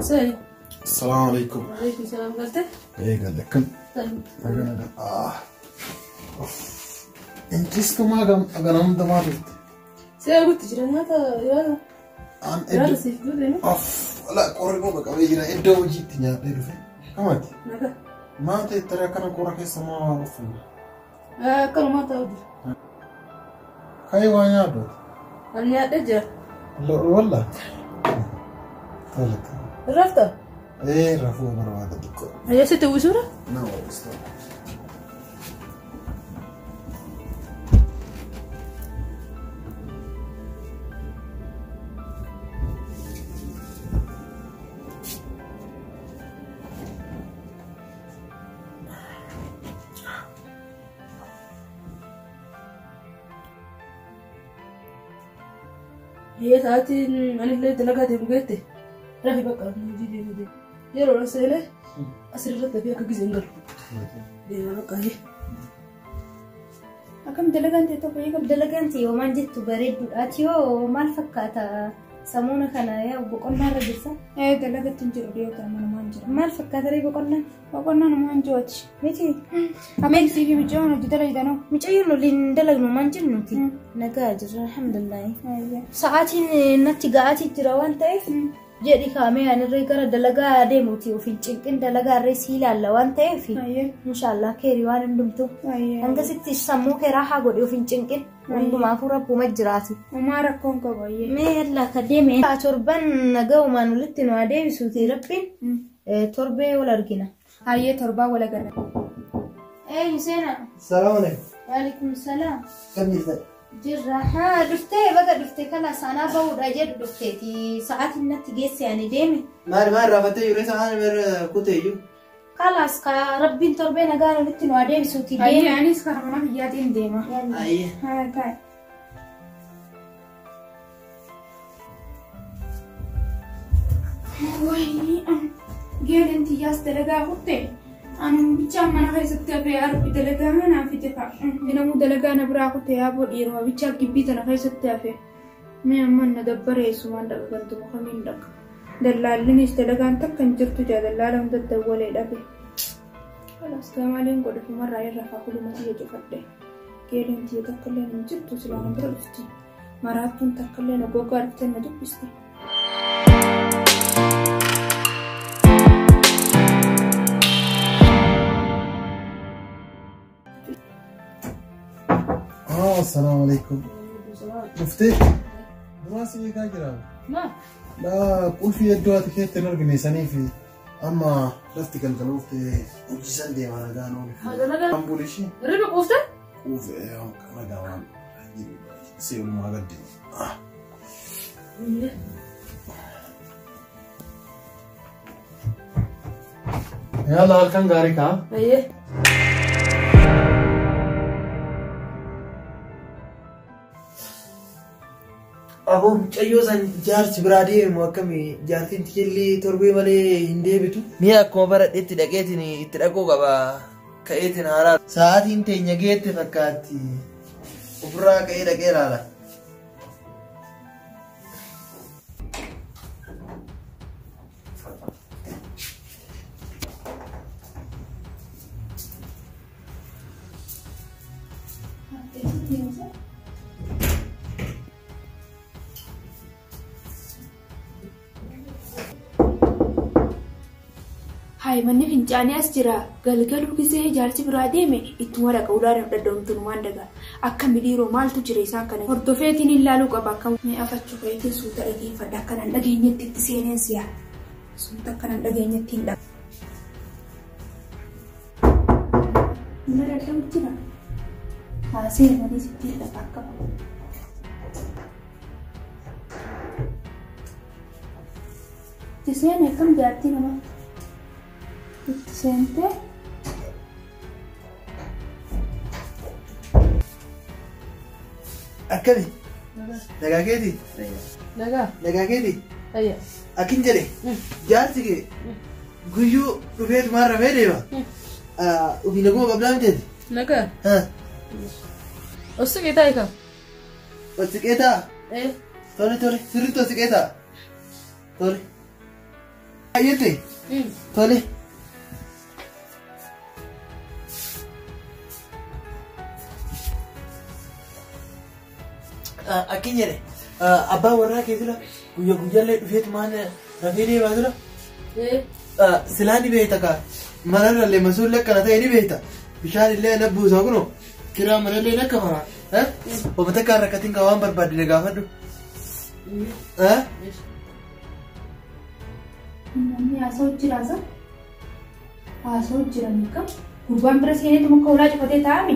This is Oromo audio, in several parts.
Seeni. Assalamu alaikum. Alaikum salaam galte. Eegalle akkam. Naga naga. Ah. Injistu maa ganama hundamaa turte. See guutti jira nyaata yaada. An Yaada iddoo. siif duudhe nu. Of la qorri koo qabee jira iddoo hojiitti nyaadhee dhufe. Kamati. Naga. Maal ta'e tarii akkana qorra keessa maa waa uffanna? Akkanumaa ta'u jira. Ka'ee waa nyaadhu. Ani nyaadhee jira. Walla. Tole tole. Rafta. Ee rafuu barbaada xiqqoo. Eessatti uwwisuudha? Na uwwista. Ee sa'aatiin anillee dalagaa deemu geette rafi bakka hojii deemu deemu. Yeroo seenee asirratti fi akka gizeen galu. Deema bakka Akkam dalagaan ta'e tokko eegam. Dalagaan ta'e yoomaan jettu bareedduudha. Ati hoo maal fakkaata samuuna kana yaa boqonnaa irra jirta? Ee dalagatti hin jiru dhiyoo kana manumaan jira. Maal fakkaata ree boqonnaan? Boqonnaan maal jiruuti. Miti Akkam siif mijoon hojii dalagdanoo? mucayyoon waliin dalagnu maal jennuti? Nagaa jirra alhamdulillah. Sa'aatiin natti ga'aatii jira waan ta'eef jedhi kaamee anirree gara dalagaa deemuuti of hin cinqin dalagaa irree si ilaalla waan ta'eef inshaallah keerii waan hundumtu. Hangasitti sammuu kee raahaa godhi of hin cinqin hundumaafuu rabbuma jiraati. Homaa rakkoon qabu ayyee. Mee yallaa ka deeme torban naga'umaan walitti nu adeemsisuuti rabbiin torbee wal argina. Ayyee torbaa wal agarra. Eenyu seenaa? Salaam alaikum. Waalaikum salaam. Kam jirtan? Jirra haa dhuftee baga dhuftee kana sanaa bahuudha jedhu dhufteeti sa'aatiin natti geesse ani deeme. Maal maal raafattee jiru isa maal kutee iyyuu? Kalaas ka rabbiin torbee nagaan walitti nu adeemsisuuti Ayyee deeme. anis karaa mana biyyaatiin deema. Ayyee. Haa taa'e. Wayii geeleen tiyyaas dalagaa kutte ani bichaan mana keessatti hafee arbi dalagaa manaa fide fa'a. Namuu dalagaa na biraa kutte yaaboo dhiiruma bichaa gibbii tana keessatti hafe. Mee amma na dabbareessu waan dhaqa gantuma kamiin dhaqa. Dallaallinis dalagaan takka hin jirtu jaa dallaala hunda dawwalee dhabe. Kalaas gamaaliin godhe fumarraa irra faa kuluma tiyya cufadhe. Geeleen tiyya takka illee hin jirtu silaa na bira dhufti. Maraattuun takka illee na gogaa dhuftee na dubbisti. Ah, assalamu alaikum. Dhuftee? Duraa si eegaa jira. Maa? Laa qulfii iddoo ati keetti hin argine saniif amma lafti galgaluufte hojii san deema nagaan oole. Dalagaa. Ambuun ishii Riba quufte? quufe nagaa waan si olumaa gadde. Yalla halkan gaarii kaa. Ayyee. Aboo mucayyoo san jaarsi biraa deemu akkami jaartiin tiyyallee torbee malee hin deebitu. Mi'a akkuma baradheetti dhaqeetiin itti dhaquu qaba. Ka'eetiin haaraa. Sa'aatiin teenya geette fakkaatti. Ofirraa ka'ee dhaqee ilaala. Hayi manni fincaanii as jira. Galgaluu gisee jaarsi biraa deeme ittuma dhaqa ulaan dhadhoomtuun waan daga. Akka midhiiroo maaltu jira isaan kana. Hordofeetiin ilaaluu qaba akka mee afachuu ka'eetiin suuta dhageeffadha. Akkanaan dhageenyetti itti seeneen si'a. Suuta akkanaan dhageenyetti hin dhaqa. Mana dhadha'u jira. Haa seenanii sitti hin dhaqa akka. Itti seene akkam jaartii namaa. Itti seentee Akkami? Nagaa keeti? Nagaa. Nagaa keeti? Ayya. Akkin jedhe jaarsi kee guyyuu dhufeetumaan rafee deema. Ofii naguma qabdaa miteeti? Nagaa. Haa. Osoo taa'e kam? Ol siqee taa'a? Ee. Tole tole sirriitti ol siqee taa'a. Tole. Ayyate. Tole. Akkin jedhe abbaa warraa kee sila guyyaa guyyaallee dhufeetu maan rafee deemaa sila. Silaa ni beekta kaa manarrallee masuullee akkana ta'e ni beekta bishaan illee na buusaa kunoo kiraa manallee na kafala. Obbo takka rakkatiin kaa waan barbaadde gaafadhu. Namni haasa'u jira asa haasa'u jira meeqa gurbaan bira seeneetu muka ulaa cufatee taa'ame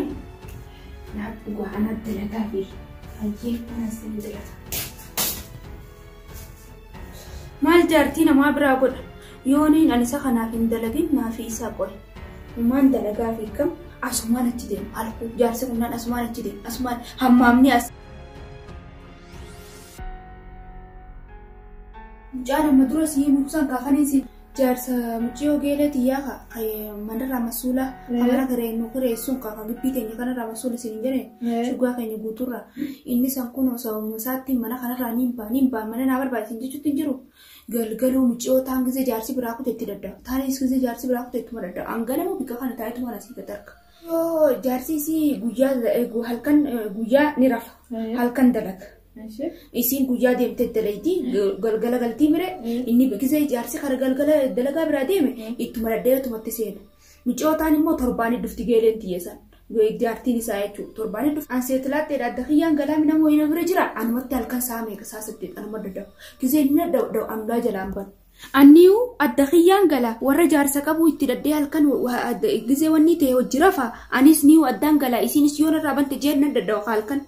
naaf dhugaa ana dalagaa fi hayyee mana seenee dalagaa. Maal jaartii namaa biraa godha yooniin ani isa kanaaf hin dalagin naafi isaa qoye uumaan dalagaa fi kam asumaan achi deemu halkuu jaarsi kunnaan asumaan achi deemu asumaan hammaamni as. Mucaan amma dura si muksaan kaafaniin si jaarsa mucayyoo geelee xiyyaa manarraa masuula mana gareennu kireessuun kaafa gibbii keenya kanarraa masuula isin hin jedheen shugaa keenya guutuurraa inni san kun sababuma isaatti mana kanarraa niin ba'a niin ba'a mana naa barbaachisan jechuutti hin jiru. Galgaluu mucayyoo taan gisee jaarsi biraa kute itti dadda'a taanis gisee jaarsi biraa kute ittuma dadda'a hanganama bika kana taa'etu mana asii gad arga. Yoo jaarsi isii guyyaa halkan guyyaa ni rafa halkan dalaga. Isiin guyyaa deemtee dalayti galgala galtii mire inni gisee jaarsi kara galgala dalagaa biraa deeme ittuma daddaa'eetumatti seena. Mucayyoon immoo torbaanii dhufti geeleen xiyyeessan. Jaartiin isaa jechuudha. Torbaanii dhufti. An seetilaatti adda kiyyaan galaa nama wayina bira jira anumatti halkan saa meeqa saa saddeet anuma dadda'u. Gisee inni dadda'u anulaa jalaan banu. Anniyu adda kiyyaan gala warra jaarsa qabu itti daddee halkan gisee wanni ta'e hojii rafa anis niyu addaan gala isinis yoo narraa bante jeen nan dadda'u halkan.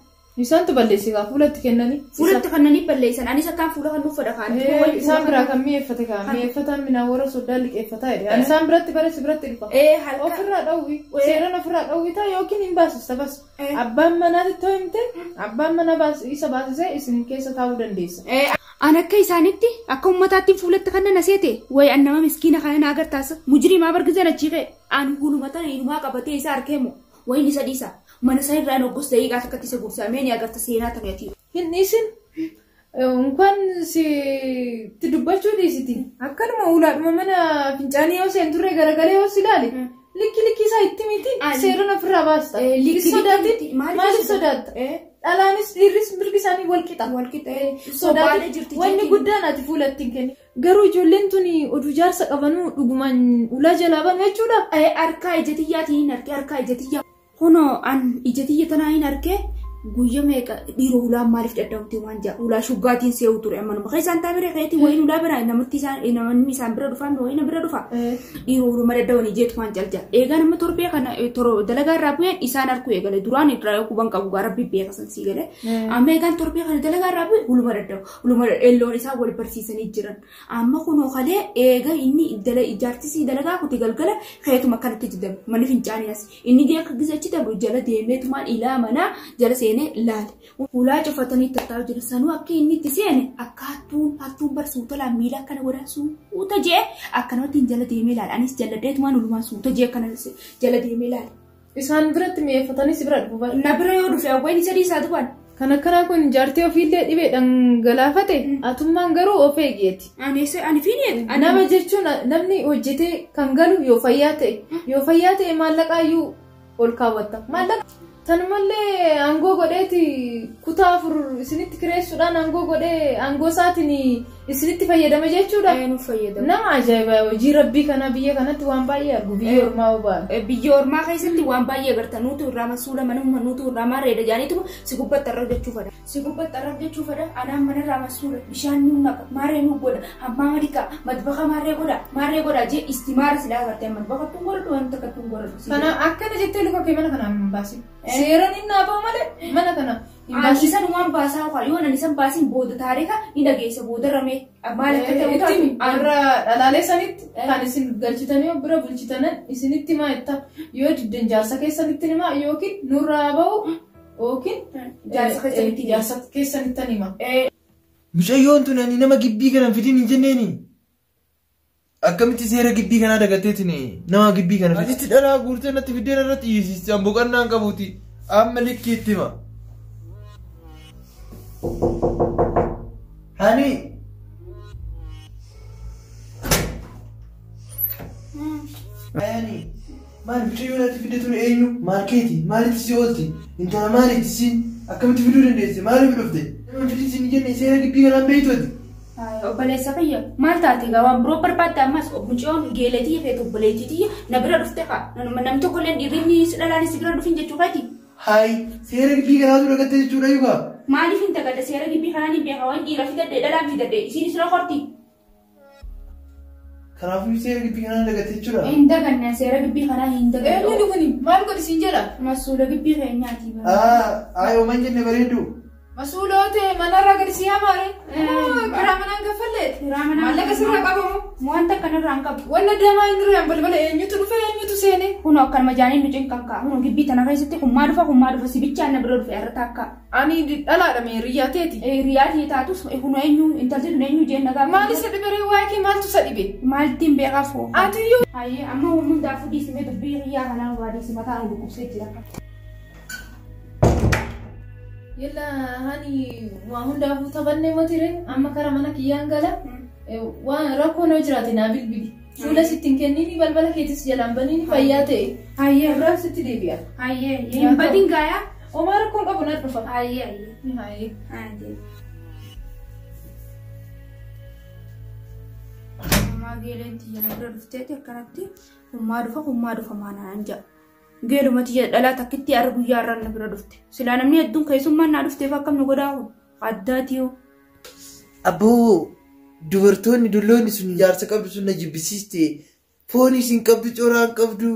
Isaantu balleessi kaa fuulatti kennanii. Fuulatti kennanii balleessan anis akkaan fuula kan nuuf fedha kaan. Isaan biraa kan mi'eeffate kaa mi'eeffataan minaa warra soddaa liqeeffataa jedhe. Ani isaan biratti bare si biratti dhufa. Ofirraa dhawwi seeraan ofirraa dhawwitaa yookiin hin baasista bas. Abbaan manaatti too himte abbaan mana isa baasisee isin keessa taa'uu dandeessa. An akka isaanitti akka uummataatti fuulatti kan na seete wayi an nama miskiina kana na agartaasa mujrimaa bargizan achii ka'e an hunuma tana inumaa qabatee isa arkeemu wayin isa dhiisa. Mana isaa irraa nogos daqiiqaa takkatti isa guursamee ni agarta seenaa taphati. Hin dhiisin. Unkaan sitti dubbachuu dhiisiti. Akkanuma ulaadhuma mana fincaanii yoo seenturree garagalee yoo si ilaali. Likki likki isaa itti miti seeraan ofirraa baasta. Sodaatin maaliif sodaatta? Dhalaanis dhiirris mirgi isaanii wal qixa. Wal qixa. Sodaatin wanni guddaan ati fuulatti hin kenni. Garuu ijoolleen tuni oduu jaarsa qabanuu dhugumaan ulaa jalaa banu jechuudha. Harkaa ija tiyyaatiin hin arge harkaa ija tiyyaa. Kunoo an ija tiyya tanaa hin arge guyya meeqa dhiiroo ulaan maaliif dadhabte waan jaa ulaa shuggaatiin se'u ture amma nama isaan taabire keetii wayin ulaa bira namatti isaan namni isaan bira dhufan wayin bira dhufa dhiiroo uluma dadhaban ijeetu waan jalja eegaa nama torbee kana dalagaa irraa bu'een isaan harku eegale duraan irraa quban qabu gara bibbeeka san sii gale amma eegaan torbee kana dalagaa irraa bu'e uluma dadhabu uluma elloon isaa wal barsiisanii jiran amma kunoo kalee eega inni ijaartisii dalagaa kuti galgala keetuma akkanatti jiddamu manni fincaanii as inni akka gizachi dabru jala deemeetumaan ilaa manaa jala seenee laale. Ulaa cufatanii tattaa'u jira sanuu akka inni itti seene akka hattuun bar suuta laa miila akkana godhaa suuta jee akkanumatti hin jala deemee laale. Anis jalladheetumaan ulumaan suuta jee akkana jala deemee laale. Isaan biratti mi'eeffatanii si bira dhufu bara. Na bira yoo dhufe hawwain isa dhiisaa tuban. Kan akkanaa kun jaartii ofiillee dhibeedhaan galaafate atummaan garuu of eegeeti. Ani fiineet. Nama jechuun namni hojjetee kan galu yoo fayyaa ta'e maallaqaayyuu ol kaawwatta. Maallaqa Tanumallee aangoo godheeti kutaa afur isinitti kireessuudhaan aangoo godhee aangoo isaatiin isinitti fayyadama jechuudha. Nama ajaa'iba hojii rabbii kana biyya kanatti waan baay'ee argu biyya ormaa boba'an. Biyya ormaa keessatti waan baay'ee agarta nuutu irraa masuula manuma nuutu irraa mareeda jaaniitu si gubbatti arrab jechuu fedha. Si gubbatti arrab jechuu fedha anaan manarraa masuula bishaan nuu naqa maaree nuu godha hammaa madiqa madbaqa maaree godha jee istimaara silaa agartee madbaqa tun godhadhu wanta takka tun godhadhu. Kana akkana jettee luka kee mana kana hin baasin. Seeraan inni haafa'u malee mana kana hin baasin. Ani san waan baasaa yoo yoo ani san baasin booda taarika ni dhageessa booda ramee maal akka ta'u taatu. Warra dhalaalee sanitti kan isin galchitanii bira bulchitanan isinitti himaa jetta yoo diddan jaarsa keessanitti himaa yookiin nurraa bahu yookiin jaarsa keessanitti hima. Mucayyoon tun ani nama gibbii kana fidin hin jenneeni. Akkamitti seera gibbii kanaa dagatteetiin nama gibbii kana fidin. Asitti dhalaa guurtee natti fiddeen irratti hiisisti boqonnaan qabuuti. Amma likkii itti hima. Hani. Ayaani maal mucayyoo natti fide tun eenyu? Maal keeti? Maalitti si oolti? Intala maalitti si akkamitti fiduu dandeesse? Maaliif dhufte? Nama fidii si hin jenne seera gibbii kanaan beektu ati. Obboleessa kiyya maal taate egaa waan biroo barbaadde ammas mucayyoon geeletii feetu obboleettii na bira dhufte kaa namni tokko illee dhiirri si dhalaanis si bira dhufin jechuu keeti. Hayi seera gibbii kanaatu dhagatte jechuudha yuukaa. Maaliif hin dagadda seera gibbii kanaan hin beeka waan dhiira fidadde dhalaan fidadde isiin isira horti. Kanaafuu seera gibbii kanaan dagatte jechuudha. Hin daganne seera gibbii kanaa hin dagadde. Eenyuun kuni maal godhi siin jedha? Masuula gibbii keenyaati. Ayi ooman jenne bareeddu. Masuuloo ta'e manarraa gadi si hamaare. Kiraa manaan kaffallee. Kiraa manaan Maallaqa sirraa qabamu. Wanta kanarraa hin qabu. Wanna deemaa hin jirre balbala eenyutu dhufe eenyutu seene. Kun akkanuma jaaniin nu cinqan ka'a. Kun gibbii tana keessatti hummaa dhufa hummaa dhufa si bichaan na bira dhufe irra taakka. Ani dhalaadha mee riyyaa teeti. Riyaa tiyya taatus kun eenyu intalti tun eenyu jeen nagaa. Maal isa dhibe ree waa'ee kee maaltu isa dhibe? Maaltiin beekaaf hoo? Ati iyyuu Hayyee amma hundaafuu dhiisimee dubbii riyyaa kanaan waa dhiisi mataa nu dhukkubsee jira. Yalla hani waa hundaafuu taphannee matire amma kara mana kiyyaan gala waan rakkoon yoo jiraate naa bilbili. Fuula sitti hin kennini balbala keetis jalaan baniini fayyaa ta'e. Hayyee Biraan sitti deebi'a. hayyee hin badin gaayaa. Homaa rakkoon qabu na dhufa. Hayyee hayyee Hayyee. hayyee. Ammaa geeleen tiyya na bira dhufteeti akkanatti hummaa dhufa hummaa dhufa maanaan jedha. Geeluma tiyya dhalaa takkitti har'a guyyaa har'aan na bira dhufte. Silaa namni hedduun keessummaan naa dhufteef akkam nu godhaa kun addaatiyoo. Abboo dubartoonni dulloonni sun jaarsa qabdu sun na jibbisiiste foon isin qabdu coraan qabdu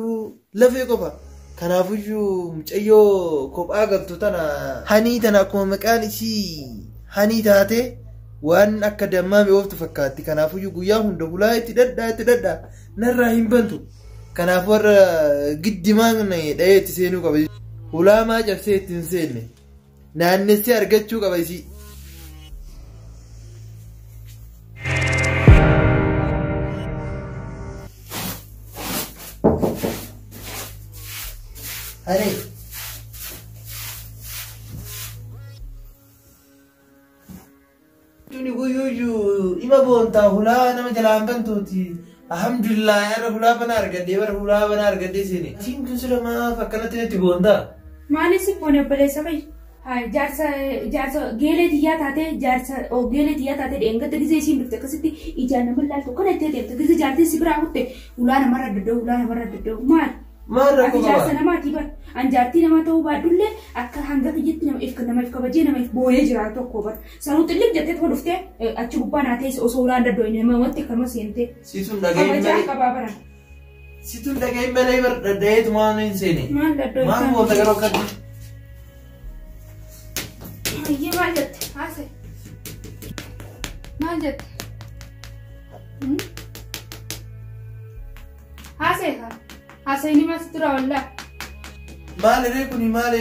lafee qofa. Kanaafiyyuu mucayyoo kophaa galtu tana hanii tana akkuma maqaan isii hanii taate waan akka dammaa mi'ooftu fakkaatti. Kanaafiyyuu guyyaa hunda hulaa itti dhadhaa itti dhadhaa narraa hin bantu. Kanaaf warra giddimaan dhahee itti seenuu qaba. Hulaa maa cabsee itti hin seenne. Naannessee argachuu qaba isii. Hani. Tuni guyyuyyuu ima boontaa hulaa nama jalaan bantuuti. Alhamdulillah har'a hulaa bana argadhee bara hulaa bana argadhee seene. Siin kun sila maaf akkanatti natti boontaa? Maalis boone obboleessa kiyya. Jaarsa jaarsa geelee tiyyaa taatee jaarsa geelee tiyyaa taatee dheengadda gizee isiin dhufte akkasitti ijaan nama laaltu kana itti deemte gizee jaartiin si biraa kutte ulaa namarra dadda'u ulaa namarra dadda'u maal? Maal Ati rakkoo jaarsa qaba? namaati bar. An jaartii namaa ta'uu baadhullee akka hanga kiyyatti nama if nama if kabajee nama if booyee jiraatu tokko bar. Sanuu xilliif jettee tuma dhuftee achi gubbaa naa teesse osoo ulaan dadda'u nama wanti akkanuma seentee. Situn dhagahin Kabajaa malee. qabaa baran. Situn dhagahin malee bar dadda'eetu maal hin seene. Maal dadda'u? Maal boonta garuu akkatti? Hayyee maal jette? Haase. Maal jette? Haasee kaa. Haasee ni mas dura wallaa. Maal irree kuni maal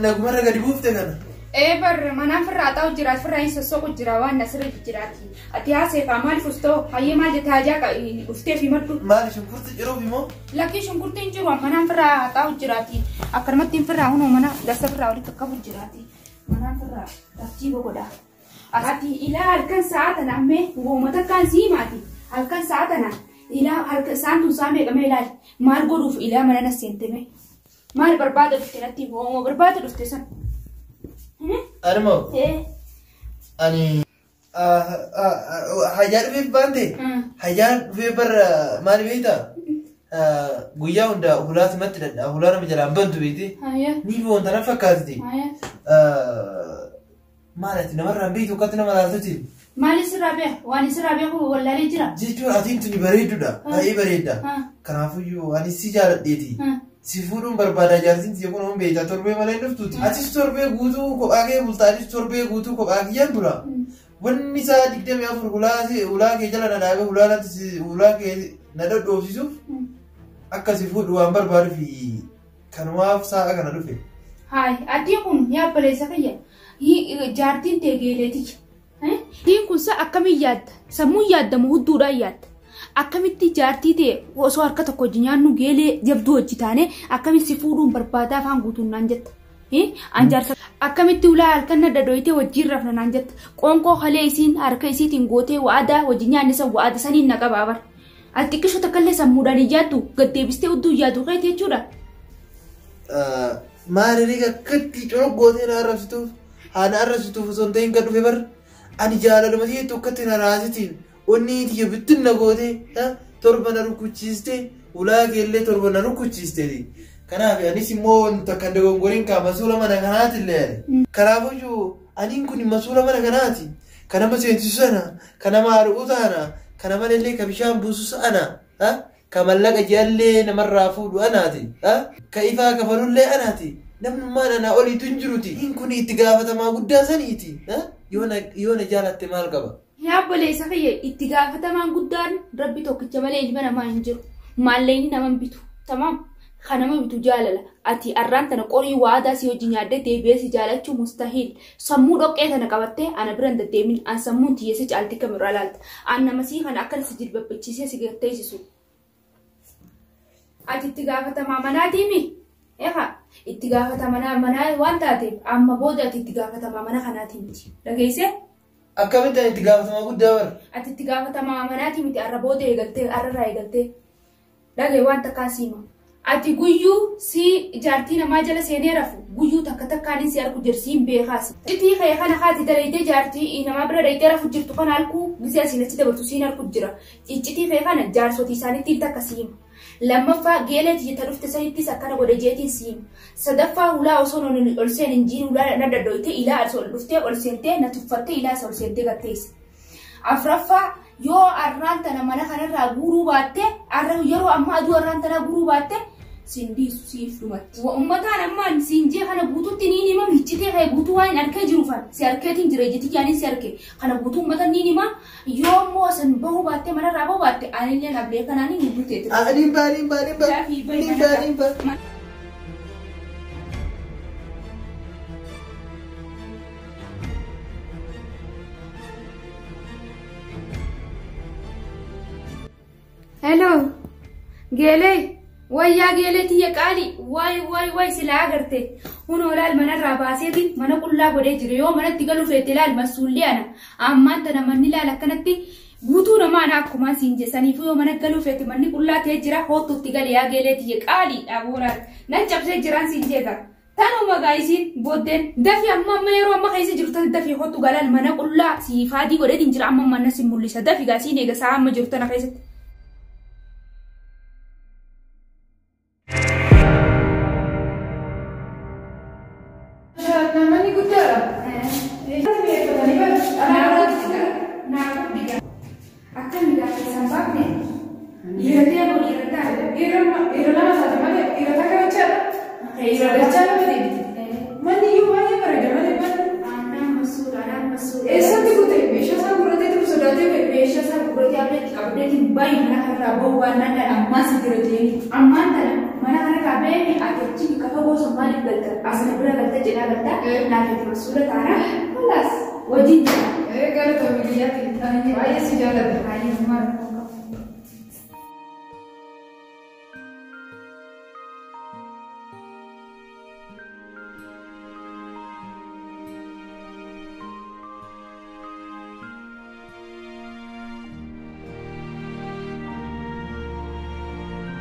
nagumarra gadi buufte kana? Ee bar manaan firraa xaa'u jira firraa hin sossoqu jira waan nasirra jiraati. Ati haasee kaa maaliif ustoo hayyee maal jette hajaa dhuftee fi maddu. Maali shunkurti ciruuf immoo? Lakkii shunkurtiin jiru manaan firraa xaa'u jiraati. Akkanumatti hin firraa hunoo mana dasa firraa walitti qabu jiraati. Manaan firraa tartiiba godha. Ati ilaa halkan sa'a tana ammee wooma takkaan sii maati. Halkan sa'a tana ilaa halkan sa'aan tun sa'a meeqamee ilaali. Maal godhuuf ilaa mana na seenteme. Maal barbaada dhufte natti wooma barbaada dhufte san. Ani moo? Ani hajaa dhufeef baante? Hajaa dhufee barra maali beektaa? Guyyaa hunda hulaa simatti dhadhaa hulaa nama jalaan bantu beekte. Ni boonta na fakkaatiti. Maal ati namarraan beektu akkatti nama laaltuti. Maal isirraa beeku? Waan isirraa beeku wallaalee jira. Jechuun atiin tuni bareedduudha. Baay'ee bareedda. Kanaafuyyuu ani si jaaladheeti. Si fuudhuun barbaada jaartiin tiyya kun hoon beektaa torbee malee hin dhuftuuti. Atis torbee guutuu kophaa kee bulta atis torbee guutuu kophaa kiyyaan bula. Wanni isaa 24 hulaa kee jala na dhaabee hulaa natti hulaa kee na dhodhoofsisuuf akka si fuudhu waan barbaaduuf kanumaaf sa'a kana dhufe. Hayi ati kun yaa obboleessa kiyya jaartiin tee geeleeti. Tiin kun sa akkamiin yaadda? Sammuun yaaddamu hudduudhaan yaadda. Akkamitti jaartii ta'e osoo harka tokko hojii nyaannu geelee jabduu hojii taane akkamitti si fuudhuun barbaadaa afaan guutuun naan jetta. An jaarsa akkamitti ulaa halkan na dadooyitee wajjin rafna naan jetta. Qoonqoo halee isiin harka isiitiin gootee wa'adaa hojii nyaanni san wa'aada saniin na qabaa bara. Ati xiqqishoo takka illee sammuudhaan hin yaaddu gad deebistee hudduu yaadu keeti jechuudha. Maali akkatti coroggootee na arrabsituuf haana arrabsituuf osoo hin ta'in kan dhufe bar ani jaalaluma ta'e akkatti na raasitiin onni tiyya bittin na gootee torba na rukuchiiste ulaa keellee torba na rukuchiiste. Kanaaf anis immoo wanta kan dogongoriin kaa masuula mana kanaati illee ani. Kanaafuu aniin kun masuula mana kanaati. Kan nama seensisu sana, kan nama haadhu sana, kan nama illee ka bishaan buusu sana, ka mallaqa ji'allee namarraa fuudhu anaati, ka ifaa kafalullee anaati. Namnummaan anaa oliitu hin jiruti. Inni kun itti gaafatamaa guddaa saniiti. Yoo na jaalatte maal qaba? Yaa obboleessa kiyya itti gaafatamaan guddaan rabbi tokkicha malee ilma namaa hin jiru. Maallaqni nama hin bitu. Tamaam. Kan nama bitu jaalala. Ati arraan tana qorii waadaa si wajjin nyaaddee deebi'ee si jaalachuu mustahiil. Sammuu dhoqqee tana qabattee ana bira hin deddeemin. An sammuun tiyyeessee caaltii kamirraa laalta. An nama sii kana akkana si jilbabbachiisee si gatteessisu. Ati itti gaafatamaa manaatiimi? Egaa itti gaafatamaa manaa waan taateef amma booda ati itti gaafatamaa mana kanaatii miti. Dhageessee? Akkamitti ani itti gaafatamaa guddaa bara? Ati itti gaafatamaa manaatii miti arra booda eegaltee arrarraa eegaltee. Dhagee waan takkaan siima. Ati guyyuu si jaartii namaa jala seenee rafu guyyuu takka takkaanin si argu jirsi hin beekaas. Citii kee kana haati dalaydee jaartii namaa bira dhayitee rafu jirtu kana halkuu gisee asiin achi dabartu siin argu jira. Ciccitii kee kana jaarsotii isaaniitti takka siima. Lammaffaa geelee tiyya dhufte sanittis akkana godhe jeetiin siima. Sadaffaa hulaa osoo ol seen hin jiin hulaa na daddoyte ilaa as ol dhuftee ol seentee na tuffattee ilaa isa ol seentee gatteessa. Afraffaa yoo arraan tana mana kanarraa guuruu baatte arra yeroo ammaa aduu arraan tana guuruu baatte siin dhiisu siif dhumatti. Uummataan ammaan siin jee kana guututti niin hima hiccitee kee guutuu waan hin arkee jiruufan si arkeetiin jira ijji tiyyaanin si arke kana guutuu uummata niin hima yoo immoo san bahuu baatte manarraa bahuu baatte anillee ablee kanaan hin guuteetu. Ani baa ani baa ani baa ani baa ani baa. Hello, Geelee. Wayyaa geelee tiyya qaali waay waay waay silaa agarte hunoo laal manarraa baaseetiin mana qullaa godhee jira yoo manatti galuu feete laal masuullee ana ammaan tana manni laal akkanatti guutuu namaa ana akkumaan siin jeessaniif yoo mana galuu feete manni qullaa ta'ee jira hoottutti gali yaa geelee tiyya qaali dhaaboo laal nan cabsee jiraan siin jeeta. Tanuma gaayisiin booddeen dafii amma amma yeroo amma keessa jirtu tan dafii hoottu galaan mana qullaa siifaadii godheetiin jira amma mana siin mul'isa dafii gaasiin eega sa'a amma jirtu tana keessatti. Manni guddaadha. Akkami gaafa isaan baafne dhiiratee moo dhiirataa? Dhiira lama taate malee dhiira takka bichaadha. Dhiira dachaa lama deebite. Manni iyyuu baay'ee bareeda malee manni. Aannan masuudha aannan masuudha. Eessatti kute meeshaa isaa gurratee turu sodaatee ba'e. Meeshaa isaa gurratee ableetti qabdeetiin baay'ee mana kanarraa bahu waan naan ammaan si jira jeeni. Ammaan tana mana kanarraa ba'ee ati achi kafa goosa maaliif galta? Asina bira galta jedhaa galta. Naaf itti masuudha taana. Kalaas wajjin jira. Galata biyyaatti baay'ee si jaalladha.